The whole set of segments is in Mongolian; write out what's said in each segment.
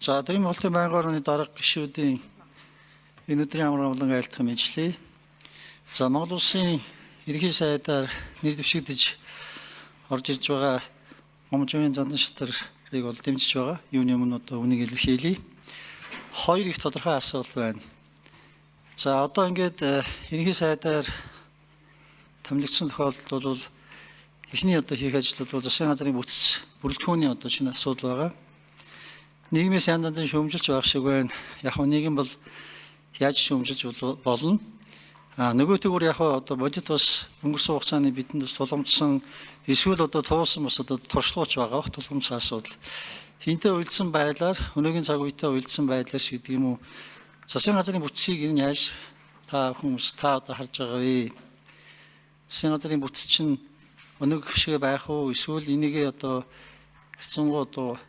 За, Төрийн Монголын байнгын орны дарга гишүүдийн энэ өдрийн амар амгалан айлтгах мэдлээ. За, Монгол Улсын ерөнхий сайдаар нэр дэвшигдэж орж ирж байгаа Гомжийн Зандан шатарыг бол дэмжиж байгаа. Юуны өмнө одоо үнийг илэрхийлье. Хоёр их тодорхой асуулт байна. За, одоо ингээд ерөнхий сайдаар томилогдсон тохиолдолд бол эхний одоо хийх ажил бол засгийн газрын бүтц бүрэлдэхүүний одоо шинэ асуудал байгаа. Нийгмээс янз янзын шүүмжилж байх шиг байна. Яг нь нийгэм бол яаж шүүмжилж болно? А нөгөөтэйгүр яг одоо бодит бас өнгөрсөн хугацааны бидэнд бас тулгамдсан эсвэл одоо туусан бас одоо туршлагууч байгаа бах тулгамдсан асуудал. Хинтээ уялдсан байдлаар өнөөгийн цаг үетэй уялдсан байдлаар ч гэдэг юм уу, засгийн газрын бүтцийг энэ яаж та хүмүүс та одоо харж байгаа вэ? Засгийн газрын бүтц чинь өнөөх шиг байх уу? Эсвэл энийгээ одоо хэцэнгүү одоо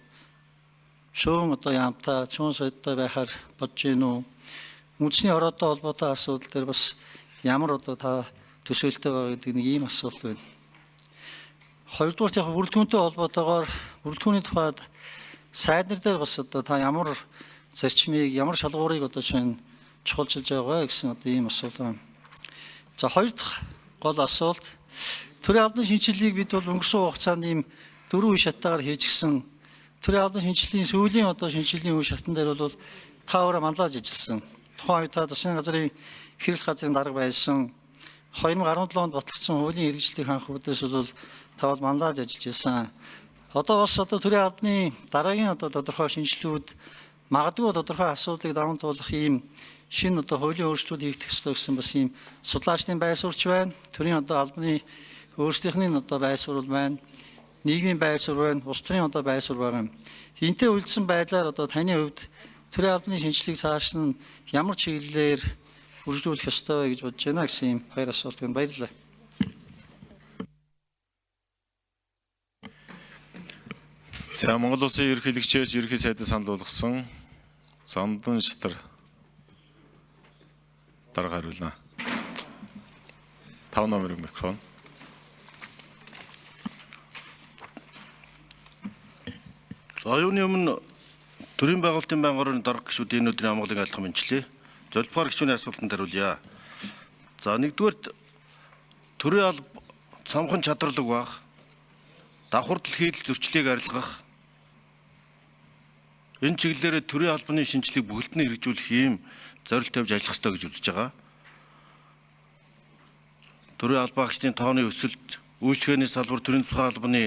цөөн одоо яамтай цөөн соёлтой байхаар бодож гин үү? Үндэсний хороотой холбоотой асуудал дээр бас ямар одоо та төсөөлтөй байгаа гэдэг нэг ийм асуулт байна. Хоёрдугаарт яг бүрэлдэхүүнтэй холбоотойгоор бүрэлдэхүүний тухайд сайд нар дээр бас одоо та ямар зарчмыг, ямар шалгуурыг одоо чинь чухалчилж байгаа вэ гэсэн одоо ийм асуулт байна. За, хоёр дахь гол асуулт, төрийн албаны шинжилгээг бид бол өнгөрсөн хугацаанд ийм дөрвөн үе шаттайгаар хийж гисэн. Төрийн албаны шинжилгээний сүүлийн одоо шинжилгээний үе шатан дээр бол та өөрөө манлайлж ажилласан. Тухайн үед та засгийн газрын хэрэглэх газрын дарга байсан. 2017 онд батлагдсан хуулийн хэрэгжлийг хангах үүднээс бол та бол манлайлж ажиллаж байсан. Одоо бас одоо төрийн албаны дараагийн одоо тодорхой шинжилгүүд магадгүй тодорхой асуудлыг даван туулах ийм шинэ одоо хуулийн өөрчлөлт хийгдэх ёстой гэсэн бас ийм судлаачдын байр суурьч байна. Төрийн одоо албаны өөрсдийнхний одоо байр суурь байна. Нийгмийн байр суурь байна. Улс төрийн одоо байр суурь байгаа юм. Энтэй уялдсан байдлаар одоо таны хувьд төрийн албаны шинжилгээг цааш нь ямар чиглэлээр үргэлжлүүлэх ёстой вэ гэж бодож байна гэсэн ийм хоёр асуулт байна. Баярлалаа. За, Монгол Улсын ерөнхийлөгчөөс ерөнхий сайдад санал болгосон Зандан шатар дарга хариулна. 5 номерын микрофон. За, юуны өмнө төрийн байгуулалтын байнгын орны дарга гишүүд энэ өдрийн амгалан айлтгах мэнчлээ. Зулбухаар гишүүний асуултанд хариулъя. За, нэгдүгээрт төрийн алба цамхан чадварлаг байх, давхар дэлхийд зөрчлийг арилгах, энэ чиглэлээр төрийн албаны шинжилгээг бүхэлд нь хэрэгжүүлэх ийм зорилт тавьж ажиллах ёстой гэж үзэж байгаа. Төрийн албаагчдын тооны өсөлт, үйлчлэгээний салбар, төрийн тусгай албаны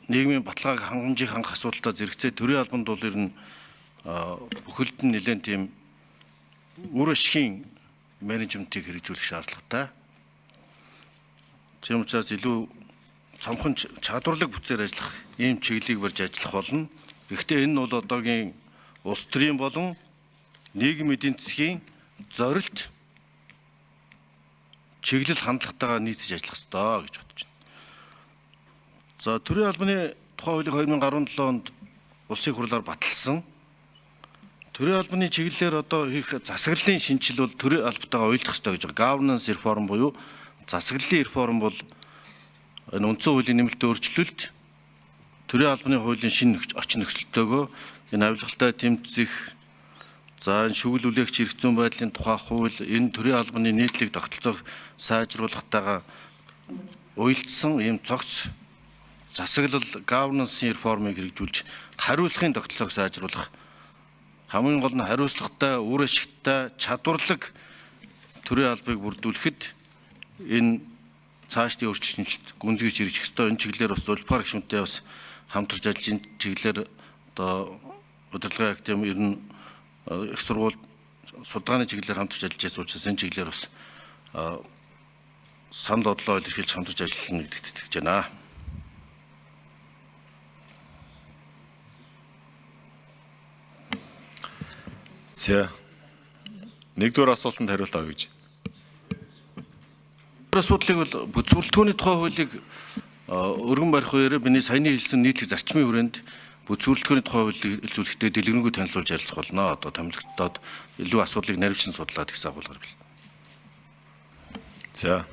нийгмийн баталгааг хангамжийг хангах асуудалтай зэрэгцээ төрийн албанд бол ер нь бүхэлд нь нэлээд тийм үр ашигын менежментийг хэрэгжүүлэх шаардлагатай. Тийм учраас илүү цомхон чадварлаг бүтцээр ажиллах ийм чиглэлийг барьж ажиллах болно. Гэхдээ энэ нь бол одоогийн улс төрийн болон нийгэм эдийн засгийн зорилт чиглэл хандлагатайгаа нийцэж ажиллах ёстой гэж бодож байна. За, төрийн албаны тухай хуулийг 2017 онд улсын хурлаар баталсан. Төрийн албаны чиглэлээр одоо хийх засаглалын шинжил бол төрийн албатайгаа уялдах ёстой гэж байгаа. Governance reform буюу засаглалын реформ бол энэ үндсэн хуулийн нэмэлт өөрчлөлт, төрийн албаны хуулийн шинэ орчин нөхцөлтөөгөө энэ авилгалтай тэмцэх, за энэ шүгэл үлээгч эрх зүйн байдлын тухай хууль, энэ төрийн албаны нийтлэг тогтолцоог сайжруулахтайгаа уялдсан ийм цогц засаглал governance-ийн реформыг хэрэгжүүлж хариуцлагын тогтолцоог сайжруулах, хамгийн гол нь хариуцлагатай, үр ашигтай, чадварлаг төрийн албыг бүрдүүлэхэд энэ цаашдын өөрчлөлт гүнзгийж ирэх ёстой. Энэ чиглэлээр бас Зулбухаар гишүүнтэй бас хамтарч ажиллаж, энэ чиглэлээр одоо удирдлагын академи, ер нь их сургууль судалгааны чиглэлээр хамтарч ажиллаж байсан учраас энэ чиглэлээр бас санал бодлоо илэрхийлж хамтарч ажиллана гэдэгт итгэж байна. За. Нэгдүгээр асуултанд хариулт авъя гэж. Асуудлыг бол бүрэлдэхүүний тухай хуулийг өргөн барих үеэрээ миний саяны хэлсэн нийтлэг зарчмын хүрээнд бүрэлдэхүүний тухай хуулийг хэлцүүлэхдээ дэлгэрэнгүй танилцуулж ярилцах болно. Одоо томилогдоод илүү асуудлыг наривчлан судлаад гэсэн агуулгаар билээ. За.